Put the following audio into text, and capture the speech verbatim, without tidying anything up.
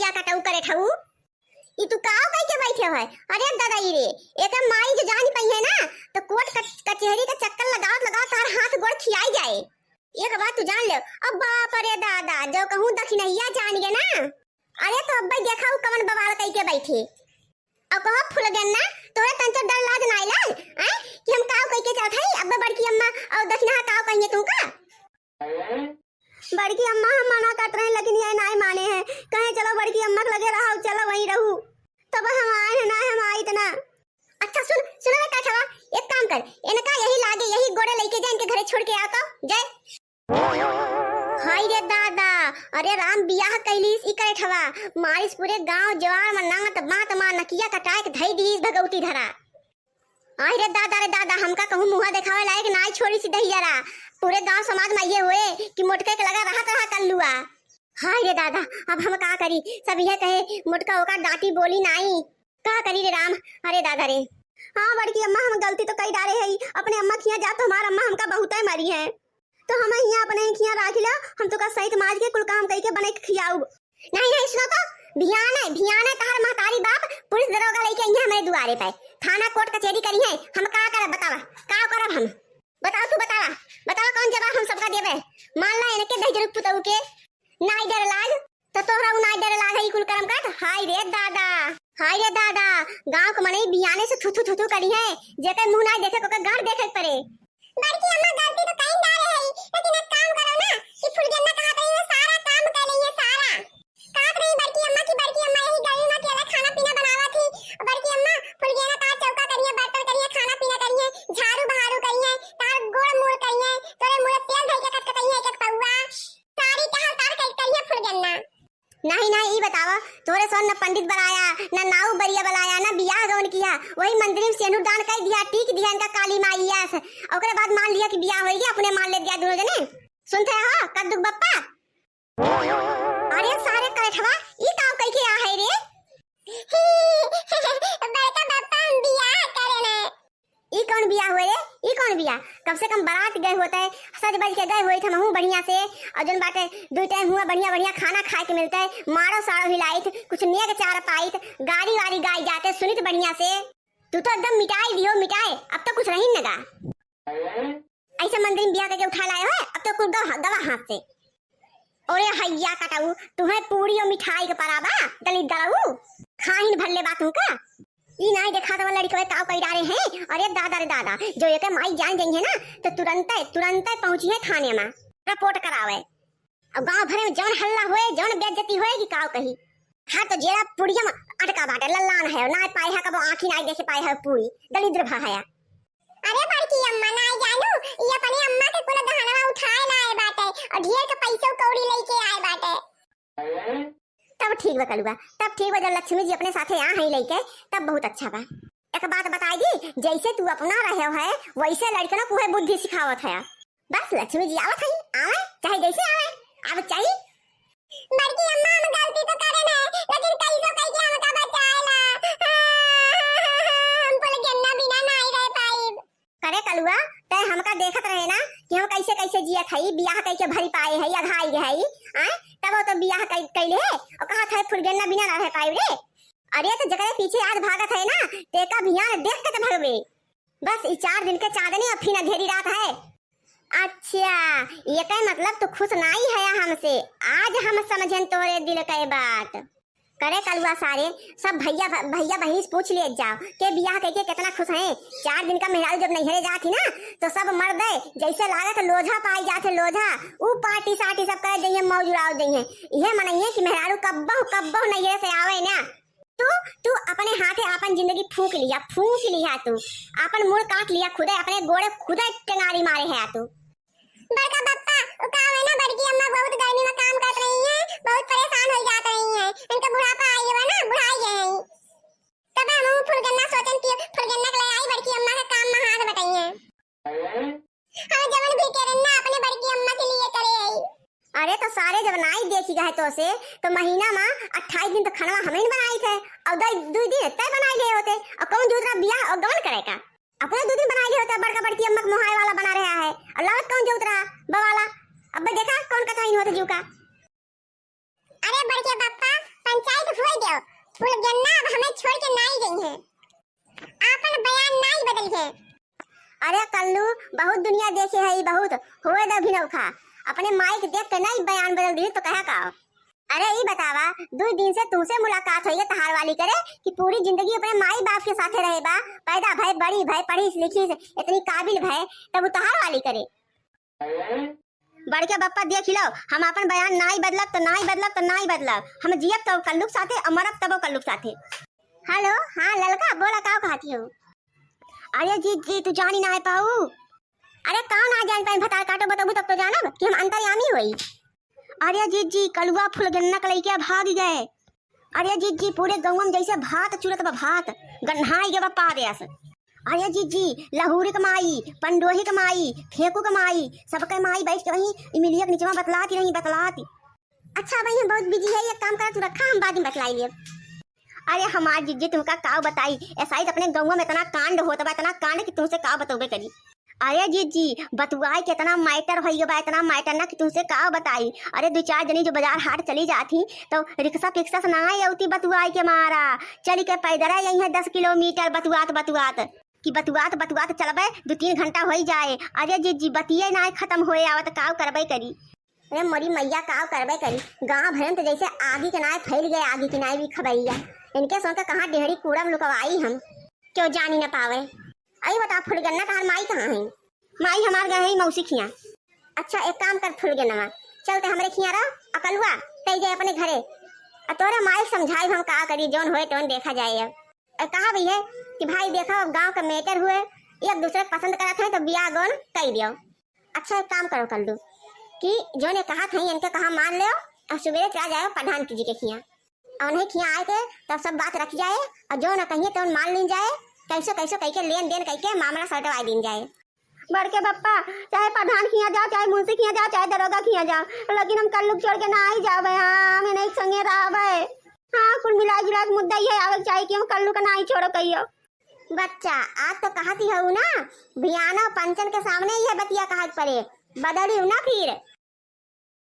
हइया कटऊ करे ठऊ। ई तू काव कइ के बैठे है? अरे दादा, ई रे, एकर माई जो जान पइहै ना, तो कोर्ट कच-, कचहरी का चक्कर लगावत लगावत तार हाथ गोड़ खियाई जाए। एक बात तू जान ले, अब बाप रे दादा, जो कहूँ दखिनहिया जान गे ना, अरे तो अब्बे देखा उ कवन बवाल कइ के बैठे। अब कहो फुलगेन्ना, तोरे तंचर डर लाज नाई लाज, आय? कि हम काव कइ के चलत हई, अब्बे बड़की अम्मा और दखिनहा काव कहिए तू का? बड़की अम्मा हम मना करत रहे, लेकिन ये नाई माने हैं। कहे, "चलो बड़की अम्मा के लगे रहो, चलो वहीं रहू।" तब हम आए हैं, ना हम आइत ना। अच्छा सुन, सुन रे काठवा, एक काम कर, इनका यही लागे, यही गोड़े लइके जा, इनके घरे छोड़ के आ तो, जाए। हाय रे दादा, अरे राम बियाह कैलीस ई करेठवा, मारिस पूरे गांव जवार में नात बात मा नकिया कटाए के धई दीस भगवती धरा। हाय रे दादा रे दादा, हमका कहूँ मुँह देखावे लायक नाई छोड़ी सी दहियारा। पूरे गांव समाज में ये हुए कि मोटके के लगा रहत रहा कल्लुआ। हाय रे दादा, अब हम का करी, सब यह कहे मोटका ओका डांटी बोली नाई। का करी रे राम, अरे दादा रे। हाँ बड़की अम्मा, हम गलती तो कई डारे है, अपने अम्मा खिया जा तो हमार अम्मा हमका बहुते मारी है। तो हम हियाँ अपने खिया राखी ला, हम तोका सहित माज के कुल काम कई के बने के खियाउब। नहीं, नहीं, सुनो तो, भियाने, भियाने तहार महतारी बाप पुलिस दरोगा लइके अइहें हमरे दुआरे पे। थाना कोर्ट कचेरी करिहें, हम का करब बतावा, का करब हम? बतावा तू, बतावा, बतावा कौन जवाब हम सबका देबे? मान ला इनके दहिजरू पुतऊ के नाई डर लाग, तो तोहरा उ नाई डर लाग है ई कुल करम काट? हाय रे दादा, हाय रे दादा, गाँव के मनई बियाने से थू थू थू थू करिहें, जेकर मुँह नाई देखे ओकर गाँड़ देखे के पड़े। बड़की अम्मा गलती तो कहीं डारे है, लेकिन एक काम करो ना कि फुलगेन्ना कहत रही है सारा काम कर ली है सारा। कहत रही बड़की अम्मा की बड़की अम्मा यही गर्मी में अकेला खाना पीना बनावा थी। बड़की अम्मा फुलगेन्ना का चौका करिए, बर्तन करिए, खाना पीना करिए, झाड़ू बहारू करिए, तार गोड़ मोड़ करिए, तोरे मुड़े तेल धई के कटकटइए एक एक पौआ। सारी टहल तार कई करिए फुलगेन्ना। नहीं, नहीं, ई बतावा, तोरे सोन न पंडित बलाया, न नाऊ बरिया बलाया, न बियाह गवन किया, वही मंदिर में सेनुर दान कई दिया, टीक दिया इनका काली माई यस। ओकरे बाद मान लिया कि बियाह होई गया, अपने मान ले दिया दोनों जने। सुनते हो, कद्दू बप्पा? अरे सारे करेठवा, ई काव कई के आ है रे? बड़का बप्पा, हम बियाह करे ना। ई कौन बियाह हुए रे? ई कौन बियाह? कम से कम बारात गए होते, सज बज के गए होइत हमहूँ बढ़िया से, और जौन बाटे दुई टाइम हुआ बढ़िया बढ़िया खाना खाए के मिलते, मारो साड़ो हिलाइत, कुछ नेग चार पाइत, गारी वारी गाई जाते, सुनित बढ़िया से। तू तो एकदम मिटाई दियो, मिटाए, अब तो कुछ रही न गा। ऐसे मंदिर में बियाह करके उठा लाए हो, अब तो कुल गवा, गवा हाथ से। ओरे हइया कटाऊ, तुहे पूरी और मिठाई के पराबा, दलित दलाऊ, खाहिन भरले बा तू का? ई नाई देखा तो लड़कवे काव कई डारे हैं। अरे दादा रे दादा, जो एके माई जान जाई है ना, तो तुरंते, तुरंते पहुँची है थाने में रिपोर्ट करावे। और गाँव भरे में जौन हल्ला होए, जौन बेइज्जती होए कि काव कही। हाँ तो जेरा पुड़िया में अटका बाटे, लल्लान है, ना पाए है कबो आँखी नाई देखे पाए है पूरी, दलिद्र भा है। अरे बड़की अम्मा, नाई जानू, ई अपने अम्मा के कुल गहनवा उठाए लाए बाटे और ढेर के पैसो कौड़ी लेके आए बाटे। तब ठीक बा कलुआ, तब ठीक बा, जब लक्ष्मी जी अपने साथे आ हैं लेके, तब बहुत अच्छा बा। एक बात बताई दी, जैसे तू अपना रहे है, वैसे लड़कनों को है बुद्धि सिखावत है। बस लक्ष्मी जी आवत है, आवे, चाहे जैसे आवे, आवे चाही। बड़की अम्मा, हम गलती तो करे ना, लेकिन कैसो कई के हमका बचाए ला। हम फुलगेन्ना बिना नाई रह पाइब। करे कलुआ, तै हमका देखत रहे ना कि हम कैसे कैसे जियत हई, बियाह कई के भरी पाए हई, अघाई गए हई, आय? तब वो तो बियाह कई, कैले है, और कहत है फुलगेन्ना बिना ना रह पाइब रे। अरे तो जकरे पीछे आज भागत है ना, तेका बिहान देख के तो भगबे। बस ई चार दिन के चांदनी और फिर अंधेरी रात है। अच्छा, ये कहे मतलब तू खुश नाई है हमसे। आज हम समझेन तोरे दिल के बात। करे कलुआ सारे, सब भैया भ-, भैया बहिन से पूछ लिए जाओ के बियाह कइके कितना खुश हैं। चार दिन का मेहरारू जब नैहरे जात ही ना, तो सब मर्द जैसे लागत लोझा पाई जात है, लोझा। ऊ पार्टी सार्टी सब करे जइहे, मौज उड़ाओ जइहे। इहे मनइहे कि मेहरारू कब्बो, कब्बो नैहरे से आवे ना। तू, तू अपने हाथे आपन जिंदगी फूंक लिया, फूंक लिया तू। आपन मुड़ काट लिया खुदे, अपने गोड़े खुदे टेंगारी मारे है तू। बड़का बप्पा, उ का है ना, बड़की अम्मा बहुत गर्मी में काम करत रही हैं, बहुत परेशान हो जात रही हैं, इनका बुढ़ापा आई हुआ ना, बुढ़ाई गए हैं। तब हम फुलगन्ना सोचन कि फुलगन्ना के ले आई, बड़की अम्मा के काम में हाथ बटाई हैं। हम जवन भी करेन ना, अपने बड़की अम्मा के लिए करे आई। अरे तो सारे जब नाई देखी गए तो से, तो महीना में अट्ठाईस दिन तो खाना हम ही बनाई थे, और दो, दो दिन तय बनाई ले होते, और कौन दूसरा बियाह और गवन करे का? अपने दो दिन बनाई ले होते, बड़का बड़की अम्मा के मोहाय वाला बना रहा है, और लावत कौन जो उतरा बवाला। अब देखा कौन कथा इन होते जीव का। अरे बड़के बप्पा, पंचायत फुलगेन्ना अब हमें छोड़ के नाई गई है, आपन बयान नाई बदली है। अरे कल्लू, बहुत दुनिया देखे है, बहुत होए दो भिनौखा, अपने माई के देख के नाई बयान बदल दी तो कहा का? अरे ई बतावा, दो दिन से तुमसे मुलाकात होई है तहार वाली करे कि पूरी जिंदगी अपने माई बाप के साथे रहे बा, पैदा भय, बड़ी भय, पढ़ी लिखी से इतनी काबिल भय, तब उ तहार वाली करे। बड़के बप्पा देख लो, हम अपन बयान नाई बदलब तो नाई बदलब तो नाई बदलब, हम जियब तो कल्लू के साथे और मरब तबो कल्लू के साथे। हेलो, हाँ ललका, बोला का कहती हो? अरे जीजी, तू जानी ना है पाऊ। अरे कौन ना जान पाए, भतार काटो बतबू तब तो जानब कि हम अंतर्यामी होई। अरे जीजी, कलुआ फुलगेन्ना के लइके भाग गए। अरे जीजी, पूरे गौवा में जैसे भात चुरत बा भात, गन्हाई गवा पा देस। अरे जीजी, लहूरी के माई, पंडोही के माई, फेंकू के माई, सबके माई बैठ के वहीं इमिलिया के निचवा बतलाती रही, बतलाती। अच्छा भाई, हम बहुत बिजी है, एक काम करा, तू रखा, हम बाद में बतलाई लेब। अरे हमार जीजी, तुमका का बताई, ऐसा ही तो अपने गौवा में इतना कांड होत बा, इतना कांड कि तुमसे का बतौबे करी। अरे जीजी, बतुआई के इतना मैटर होई बा, इतना मैटर ना कि तुमसे का बताई। अरे दो चार जनी जो बाजार हाट चली जाती तो रिक्शा फिक्शा से ना आवती बतुआई के मारा, चली के पैदल आई है दस किलोमीटर बतुआत बतुआत, कि बतुआत बतुआत चलबे दो तीन घंटा होई जाए। अरे जीजी, बतिये ना खत्म होए आवत, का करबे करी। अरे मोरी मैया, का करबे करी, गाँव भर में तो जैसे आगी के नाय फैल गए, आगी के नाय भी खबरिया। इनके सोच के कहाँ डेहड़ी कूड़ा में लुकवाई हम, क्यों जानी न पावे। अई बता फुलगेन्ना, तहार माई कहाँ है? माई हमार गए है मौसी खिया। अच्छा एक काम कर फुलगेन्नवा, चल ते हमरे खिया रह, अकलुआ तई जाए अपने घरे। आ तोरे माई समझाई हम का करी, जौन होए तौन देखा जाए। अब ए, कहा भी है कि भाई देखो, अब गाँव का मैटर हुए, एक दूसरे के पसंद करत है तो बियाह गौन कई दियो। अच्छा एक काम करो कल्लू, कि जौन ये कहत है इनके कहा मान लो, और सुबेरे चला जाओ प्रधान जी के खिया, और उन्हें खिया आए के तब सब बात रख जाए, और जो न कहिए तो मान लीन जाए, कैसो कैसो कह के लेन देन कह के मामला सलटवा दीन जाए। बड़के बप्पा, चाहे प्रधान खिया जाओ, चाहे मुंशी खिया जाओ, चाहे दरोगा खिया जाओ, लेकिन हम कल्लू के छोड़ के ना ही जावे। हाँ, हम नहीं संगे रहबे। हाँ, कुल मिला जुला के मुद्दा ये आवे के चाहिए कि हम कल्लू का ना ही छोड़ो कहियो। बच्चा, आज तो कहती हऊ ना, भियानो पंचन के सामने ये बतिया कहा के पड़े, बदली ना फिर।